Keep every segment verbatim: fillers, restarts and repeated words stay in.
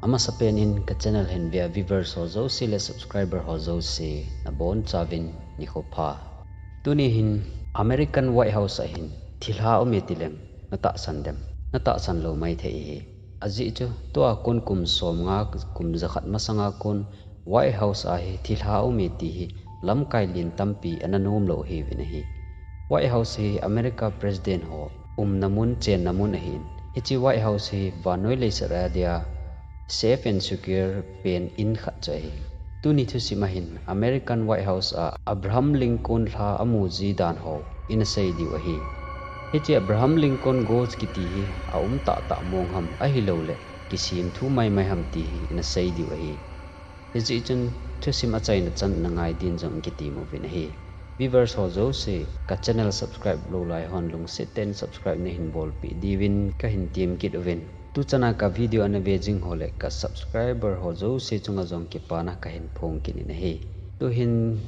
Amasapen in ka channel hin vea viewers ho jouse le subscriber ho jouse nabonchauvin nikho pha. Tuni hin American White House a hin thilha aume tileng natahsan dem? Natahsan lou maithei ahi. Ajeh chu tua kon kum somnga, kum jakhat masanga kon White House a hi thilha aume ti hi lamkai lien tampi ana nomlou ahiuvin ahi. White House hi America President ho umna mun, chenna mun ahin. Hiche White House hi vannoi leiset a dia safe and secure pen in khat chu ahi. Tuni thusim a hin American White House a Abraham Lincoln lha amuji dan ho ina sei diu ahi. Hiche Abraham Lincoln Ghost kiti hi aum tahtah mong ham ahilouleh kisemthu maimai ham ti hi ina sei diu ahi. Hijeh chun thusim achaina chan nangai din jong kitem uvin ahi. Viewers ho jouse, ka channel subscribe lou lai hon lungset tah in subscribe nahin bolpeh diuvin kahin tem kit uvin. Tuchana ka video ana ve jing ho le ka subscriber ho jouse chunga jong kipana kahin phong kit in ahi. Tuhin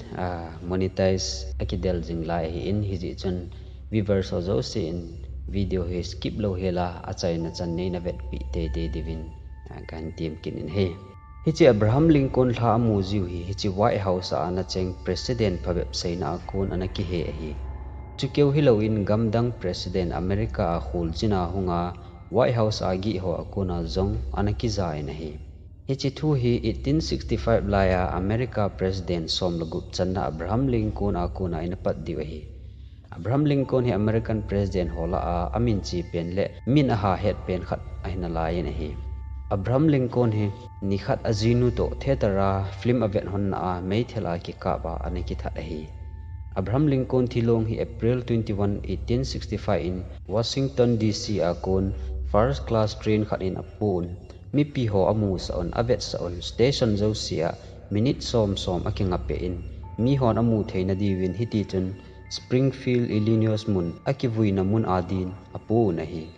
monetize akidel jing lai ahin, hijeh chun viewers ho jouse in video hi skip lou hela achaina chan neina vetpeh teitei diuvin kahin tem kit in ahi. Hiche Abraham Lincoln lha amujiu hi hiche White House a ana cheng President phabep seina a kon ana kihe ahi. Chukeu hilouvin gamdang President America a kholjin a hunga White House a gih ho a kona jong ana kija in ahi. Hiche thu hi eighteen sixty-five laiya America President som le gup channa Abraham Lincoln a kona ina pat diu ahi. Abraham Lincoln hi American President ho lah a amin che pen le min aha het pen khat ahi nalaiyin ahi. Abraham Lincoln hi nikhat ajinu toh theatre a film avet honna a meithal a kikap a ana kithat ahi. Abraham Lincoln thilong hi April twenty-one, eighteen sixty-five in Washington D C a kon first class train khat in apoh un, mipi ho amusah un, avetsah un, station jouse a minute som som akinga peh in, mihon amu theina diuvin hitichun Springfield, Illinois mun akivuina mun a din apoh un ahi.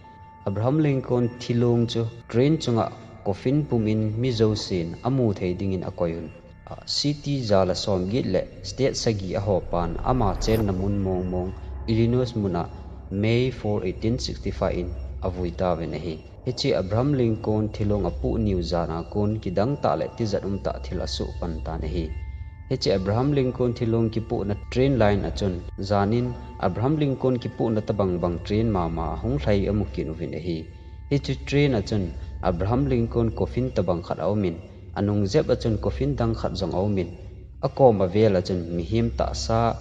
Abraham Lincoln thilong chu train chunga coffin pum in mi jousen amu thei dingin akoi un. City ja le som get le state sagi ahopan ama chenna mun mong mong Illinois mun a May four, eighteen sixty-five in avui tauvin ahi. Hiche Abraham Lincoln thilong apoh niu jan a kon kidang tah le tijat um tah thil asoh pan tan ahi. Hiche Abraham Lincoln thilong kipohna train line a chun jan in Abraham Lincoln kipohna tabang bang train mama ahung lhai amu kit uvin ahi. Hiche train a chun Abraham Lincoln coffin tabang khat aumin, anung jep a chun coffin dang khat jong aumin, akom avel a chun mihem tahsa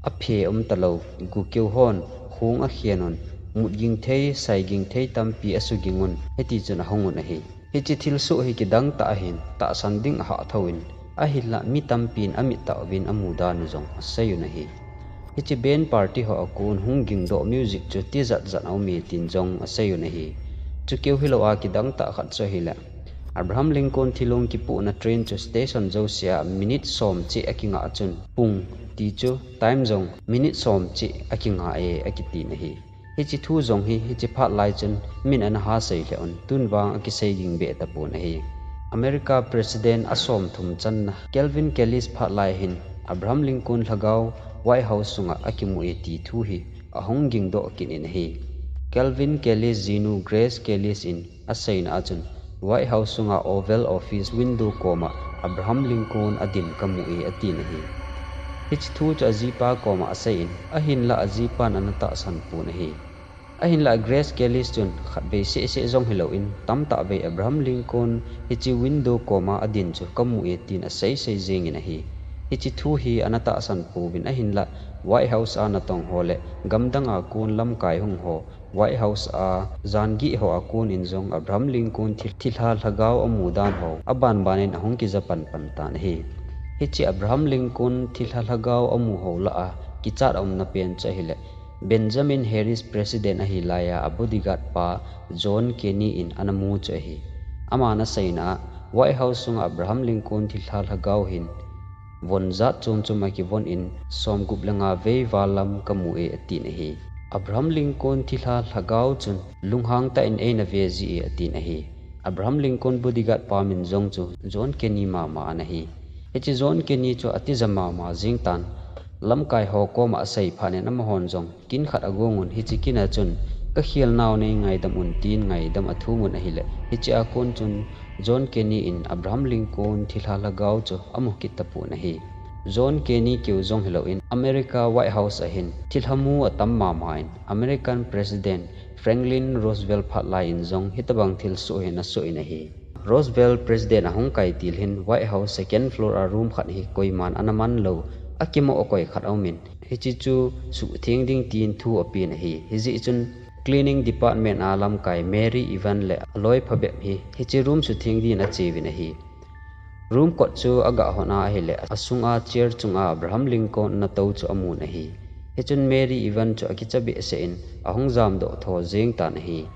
aphe um talou, gukeu hon khong akhen un, mut ging thei, sai ging thei tampi asuging un, hitichun ahung un ahi. Hiche thilsoh hi kidang tah ahin, tahsan ding ahah thouvin, ahinlah mi tampin amit tah uvin amu dan u jong asei un ahi. Hiche band party ho a kon hung gingdoh music chu tijat jat aume tin jong asei un ahi. Chukeu hilou a kidang tah khat chu ahile, Abraham Lincoln thilong kipohna train chu station jouse a minute som cheh akinga a chun pung ti chu time jong minute som cheh akinga e akitin ahi. Hiche thu jong hi hiche phat lai chun min ana ha sei lheh un, tun vang akisei ging beh tapon ahi. America President asom thum channa Calvin Callis phat lai hin Abraham Lincoln lhagao White House sunga akimu e ti thu hi ahung gingdoh kit in ahi. Calvin Callis jinu Grace Callis in aseina a chun White House sunga Oval Office window koma Abraham Lincoln adin kamu e atin ahi. Hiche thu chu ajipa koma asei in, ahinlah ajipan ana tahsan pon ahi. Ahinlah Grace Callis chun khatvei seh seh jong hilouvin tamtah vei Abraham Lincoln hiche window koma adin chu kamu e tin asei sei jengin ahi. Hiche thu hi ana tahsan pouvin ahinlah White House a natong ho le gamdang a kon lamkai hung ho White House a jan gih ho a kon in jong Abraham Lincoln thi, thilha lhagao amu dan ho aban ban in ahung kija pan pan tan ahi. Hiche Abraham Lincoln thilha lhagao amu ho lah a kichat aumna pen chu ahile Benjamin Harris President ahi laiya a bodyguard pa John Kenney in ana mu chu ahi. Aman aseina a White House sunga Abraham Lincoln thilha lhagao hin von jat chom chom akivon in somgup le nga vei val lam kamu e atin ahi. Abraham Lincoln thilha lhagao chun lunghang tah in eina ve ji e atin ahi. Abraham Lincoln bodyguard pa min jong chu John Kenney mama ana hi. Hiche John Kenney chu atija mama jeng tan, lamkai ho koma asei phat in amahon jong kin khat agong un, hiche kin a chun Ka khel nau nei ngaidam un, tin ngaidam a thum un ahile, hiche a kon chun John Kenney in Abraham Lincoln thilha lhagao chu amu kit tapon ahi. John Kenney keu jong hilou in, America White House a hin thilha mu atam mama in, American President Franklin Roosevelt phat lai in jong hitabang thilsoh hi ana soh in ahi. Roosevelt President ahung kai til hin White House second floor a room khat hi koiman ana man lou, akimoh a koi khat aum in, hiche chu suhtheng ding tin thu apen ahi. Hijeh chun cleaning department a lamkai Mary Evans le aloi phabep hi hiche room suhtheng din ache uvin ahi. Room kot chu aga hon a ahile, asunga chair chunga Abraham Lincoln ana tou chu amun ahi. Hichun Mary Evans chu akicha behseh in ahung jamdoh tho jeng tan ahi.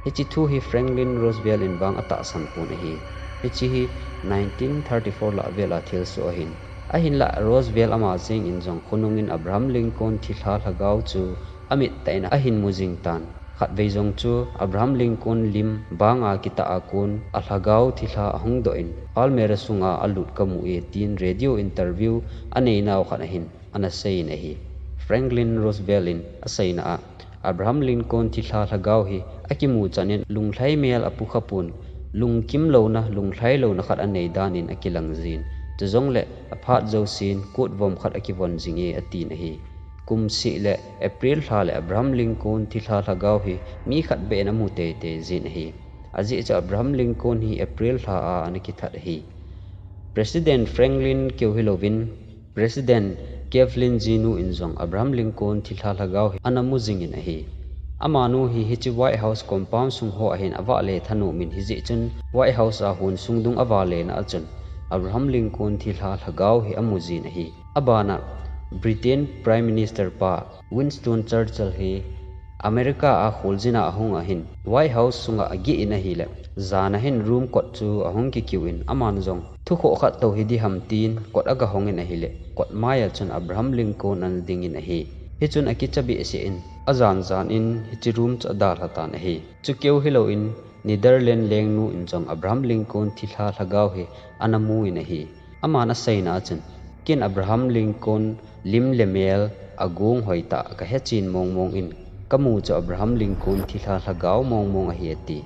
Hiche thu hi Franklin Roosevelt in vang atahsan pon ahi. Hiche hi nineteen thirty-four lah vel a thilsoh ahin. Ahinlah Roosevelt ama jeng in jong khonung in Abraham Lincoln thilha lhagao chu amit tah in ahin mu jing tan. Khatvei jong chu Abraham Lincoln lim banga kitah a kon alhagao thilha ahung doh in, Palmyra sunga alut kamu e, tin radio interview anei nau khat ahin ana sei in ahi. Franklin Roosevelt in aseina a, Abraham Lincoln thilha lhagao hi akimu chan in lunglhai mel apukha pon, lungkim louna, lunglhai louna khat anei dan in akilang jin. Chujongle aphat jousen kotvom khat akivon jing e atin ahi. Kum seh le April lha le Abraham Lincoln thilha lhagao hi mi khat beh in amu teitei jin ahi. Ajeh chu Abraham Lincoln hi April lha a ana kithat ahi. President Franklin keu hilouvin, President Evelyn jinu in jong Abraham Lincoln thilha lhagao hi ana mu jing in ahi. Amanu hi hiche White House compound sung ho a hin avale thanom in, hijeh chun White House a hon sung dung avale na a chun Abraham Lincoln thilha lhagao hi amu jin ahi. Abana Britain Prime Minister pa Winston Churchill hi America a kholjin a ahung a hin White House sunga ageh in ahile, jan a hin room kot chu ahung kikiu in, aman jong thu khoh khat tou hi diham tin kot aga hong in ahile, kot mai a chun Abraham Lincoln ana ding in ahi. Hichun akicha behseh in, ajan jan in hiche room chu adalha tan ahi. Chukeu hilouvin, Netherlands lengnu in jong Abraham Lincoln thilha lhagao hi ana mu in ahi. Aman aseina a chun, ken Abraham Lincoln lim le mel agong hoitah kahe chen mong mong in, kamu chu Abraham Lincoln thilha lhagao mong mong ahi ati.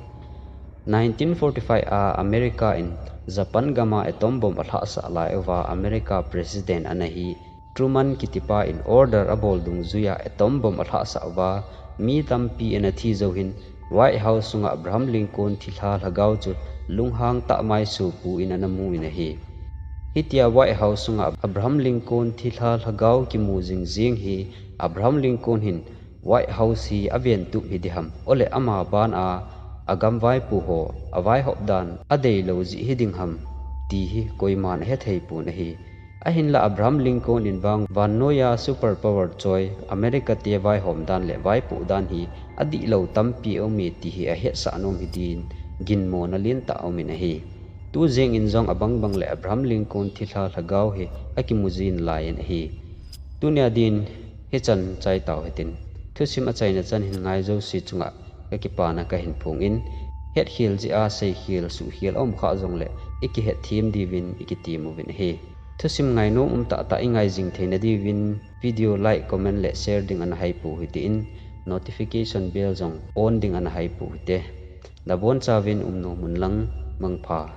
Nineteen forty-five a America in Japan gam a atom bomb alhahsah lai uva America President ana hi Truman kitipa in order abol dungjuia atom bomb alhahsah uva, mi tampi ana thi jou hin White House sunga Abraham Lincoln thilha lhagao chu lunghang tah mai sopu in ana mu in ahi. Hitia White House sunga Abraham Lincoln thilha lhagao kimu jing jing hi Abraham Lincoln hin White House hi aven tup hi diham, ole ama ban a agam vaipo ho avaihop dan adeilou jeh hi ding ham, ti hi koiman ahethei pon ahi. Ahinlah Abraham Lincoln in vang vannoiya super power choi America te vaihom dan le vaipoh dan hi adihlou tampi aume ti hi ahetsah nom hi din ginmona lentah aumin ahi. Tu jeng in jong abang bang le Abraham Lincoln thilha lhagao hi akimu jin lai in ahi. Tunia din hichan chai tau hitin. Thusim achaina chan hin ngai jouse chunga kakipana kahin phong in, hetkhel jeh a seikhel suhkhel aum kha jongle ikihetthem diuvin ikitem uvin ahi. Thusim ngainom um tahtah ingai jing theina diuvin video like, comment le share ding ana haipou hite, notification bell jong on ding ana haipou hite. Nabonchauvin umnom unlang, mangpha.